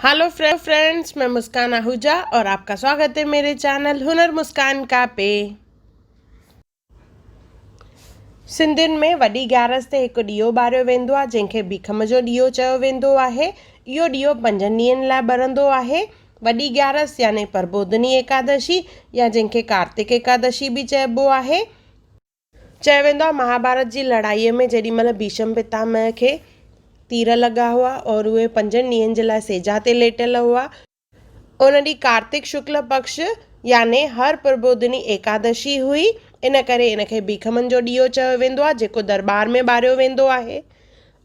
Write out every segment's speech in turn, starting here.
Hello friends, मैं मुस्कान आहूजा और आपका स्वागत है मेरे चैनल हुनर मुस्कान का पे। सिंधियुनि में वॾी ग्यारस ते हिकु ॾीओ ॿारियो वेंदो आहे, जंहिंखे भीखम जो ॾीओ चयो वेंदो आहे। इहो ॾीओ पंजनि ॾींहंनि लाइ ॿरंदो आहे। वॾी ग्यारस यानी परबोधनी एकादशी या जंहिंखे ڪارتڪ ايڪادشي به چئبو آهي۔ چيو ويندو آهي مهاڀارت جي لڙائيء ۾ جيڏي مهل ڀيشم پتامهه کي تير لڳا هئا اور اهي پنجن ڏينهن جي لاء سيجا تي ليٽيل هئا، ان ڏينهن ڪارتڪ شڪل پڪش يعني هر پرٻوڌني ايڪادشي هئي، ان ڪري ان کي ڀيکمن جو ڏيئو چيو ويندو آهي، جيڪو درٻار ۾ ٻاريو ويندو آهي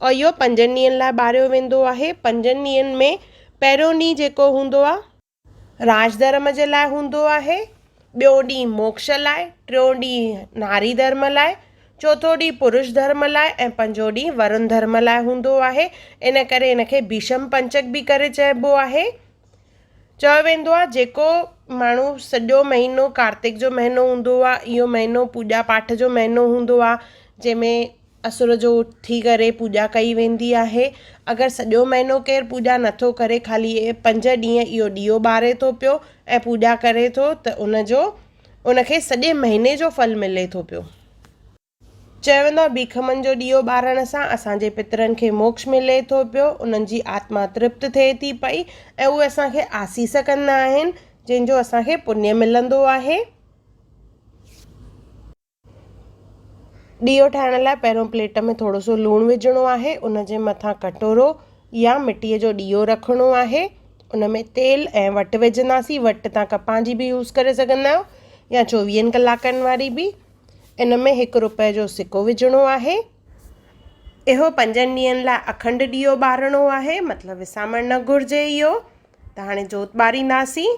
اور اهو پنجن ڏينهن لاء ٻاريو ويندو آهي. پنجن ڏينهن ۾ پهريون ڏينهن جيڪو هوندو آهي. راج ڌرم جي لاء هوندو آهي، ٻيو ڏينهن موڪش لاء، ٽيون ڏينهن ناري ڌرم لاء، چوٿون ڏينهن پرش ڌرم لاء ۽ پنجون ڏينهن ورن ڌرم لاء هوندو آهي. ان ڪري ان کي ڀيشم پنچڪ به ڪري چئبو آهي. چيو ويندو آهي جيڪو ماڻهو سڄو مهينو ڪارتڪ جو مهينو هوندو آهي، اهو مهينو پوڄا پاٺ جو مهينو هوندو آهي، جنهن ۾ اسر جو اٿي ڪري پوڄا ڪئي ويندي آهي. اگر سڄو مهينو ڪير پوڄا نٿو ڪري خالي اهي پنج ڏينهن اهو ڏيئو ٻاري ٿو پيو ۽ پوڄا ڪري ٿو ته ان جو ان کي سڄي مهيني جو ڦل ملي ٿو پيو. چيو ويندو آهي ڀيکمن جو ڏيئو ٻارڻ سان اسان جي پترن کي موڪش ملي ٿو پيو، انهن جي آتما ترپت ٿئي ٿي پئي ۽ اهي اسان کي آسيس ڪندا آهن جنهن جو اسان کي پڃ ملندو آهي. ڏيئو ٺاهڻ لاء پهريون پليٽ ۾ ٿورو سو لوڻ وجهڻو آهي، ان جي مٿان ڪٽورو يا مٽيء جو ڏيئو رکڻو آهي، ان ۾ تيل ۽ وٽ وجهنداسين، وٽ توهان ڪپهه جي به يوز ڪري سگهندا آهيو يا چوويهن ڪلاڪن واري به، ان ۾ هڪ روپئي جو سڪو وجهڻو آهي. اهو پنجن ڏينهن لاء اکنڊ ڏيئو ٻارڻو آهي، مطلب وسامڻ نه گهرجي اهو. ته هاڻي جوت ٻارينداسين.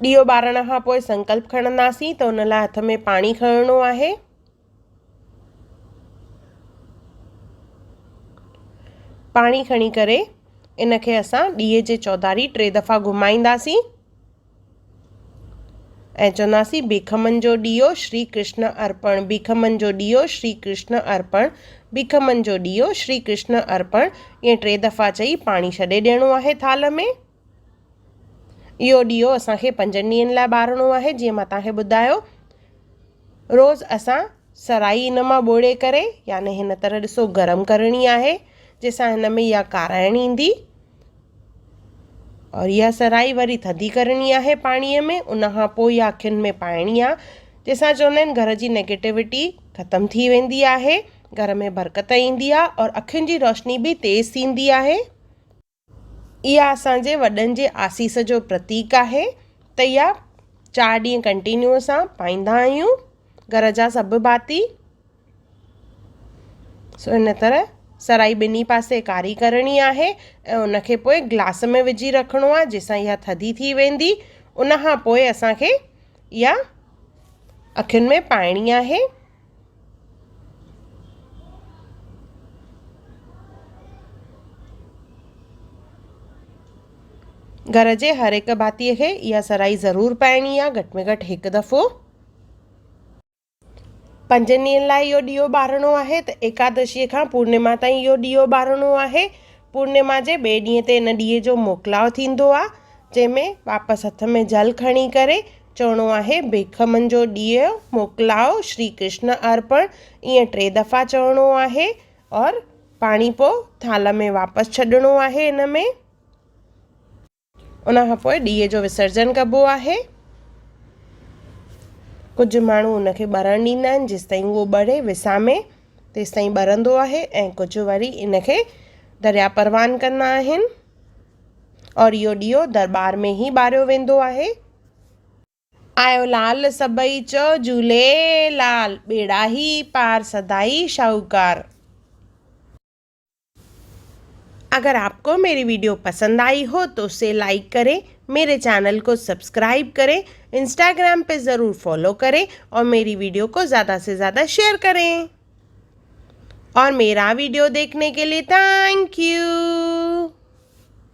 ڏيئو ٻارڻ کان پوء سنڪلپ کڻنداسين ته ان لاء هٿ ۾ پاڻي کڻڻو آهي. پاڻي کڻي ڪري ان کي اسان ڏيئي جي چوڌاري ٽي دفعا گهمائينداسين ۽ چونداسين ڀيکمن جو ڏيئو شري ڪرشن ارپڻ، ڀيکمن جو ڏيئو شري ڪرشن ارپڻ، ڀيکمن جو ڏيئو شري ڪرشن ارپڻ. ائين ٽي دفعا چئي پاڻي ڇڏي ڏيڻو آهي ٿالهه ۾. اهو ڏيئو اسان کي پنجن ڏينهن لاء ٻارڻو آهي جيئن مان توهان کي ٻڌايو. روز اسان سرائي ان مان ٻوڙي ڪري يعني هن طرح ڏسو گرم ڪرڻي آهي جنهن سان هن ۾ اها ڪارائڻ ايندي اور اها سرائي وري ٿڌي ڪرڻي آهي پاڻيء ۾ ان کان پوء اها اکين ۾ پائڻي آهي جنهن سان چوندا آهن گهر جي نيگيٽوٽي ختم ٿي ويندي آهي گهر ۾ برڪت ايندي آهي اور اکين جي روشني به تيز ٿيندي آهي. اها اسان جي وڏن جي آسيس جو پرتيڪ آهي ته اها چار ڏينهن ڪنٽينيو اسان پائيندا آهيون گهر جا سڀ ڀاتي. سو ان طرح سرائي ٻنهي پاسي ڪاري ڪرڻي آهي ۽ ان کي پوء گلاس ۾ وجهي رکڻو آهي جنهن سان اها ٿڌي ٿي ويندي. ان کان پوء اسان کي اها اکين ۾ پائڻي آهي. گهر جي هر هڪ ڀاتيء کي اها سرائي ضرور پائڻي آهي گهٽ ۾ گهٽ هڪ دفعو. پنجن ڏينهن لاء اهو ڏيئو ٻارڻو آهي ته ايڪادشيء کان پورنما تائين اهو ڏيئو ٻارڻو آهي. پورنما جي ٻئي ڏينهن تي ان ڏيئي جو موڪلاء ٿيندو آهي، جنهن ۾ واپس هٿ ۾ جل کڻي ڪري چوڻو آهي ڀيکمن جو ڏيئو موڪلاء شري ڪرشن ارپڻ ائين ٽي دفعا چوڻو آهي اور پاڻي پوء ٿالهه ۾ واپس ڇڏڻو آهي ان ۾. ان کان پوء ڏيئي جو وسرجن ڪبو آهي. ڪجهه ماڻهو ان کي ٻرڻ ڏيندا آهن جيستائين اهو ٻري وسامي تيستائين ٻرندو آهي ۽ ڪجهه وري ان کي دريا پروان ڪندا آهن. اور اهو ڏيئو درٻار ۾ ئي ٻاريو ويندو آهي. آيو لال سڀئي چئو جهوليلال، ٻيڙا هي پار سدائي شاهوڪار. اگر آپ کو ميري ويڊيو پسند آئي هو تو اسي لائيڪ ڪرين، ميري چينل کو سبسڪرائيب ڪرين، انسٽاگرام پي ضرور فالو ڪرين اور ميري ويڊيو کو زياده سي زياده شيئر ڪرين. اور ميرا ويڊيو ديکني ڪي لئي thank you.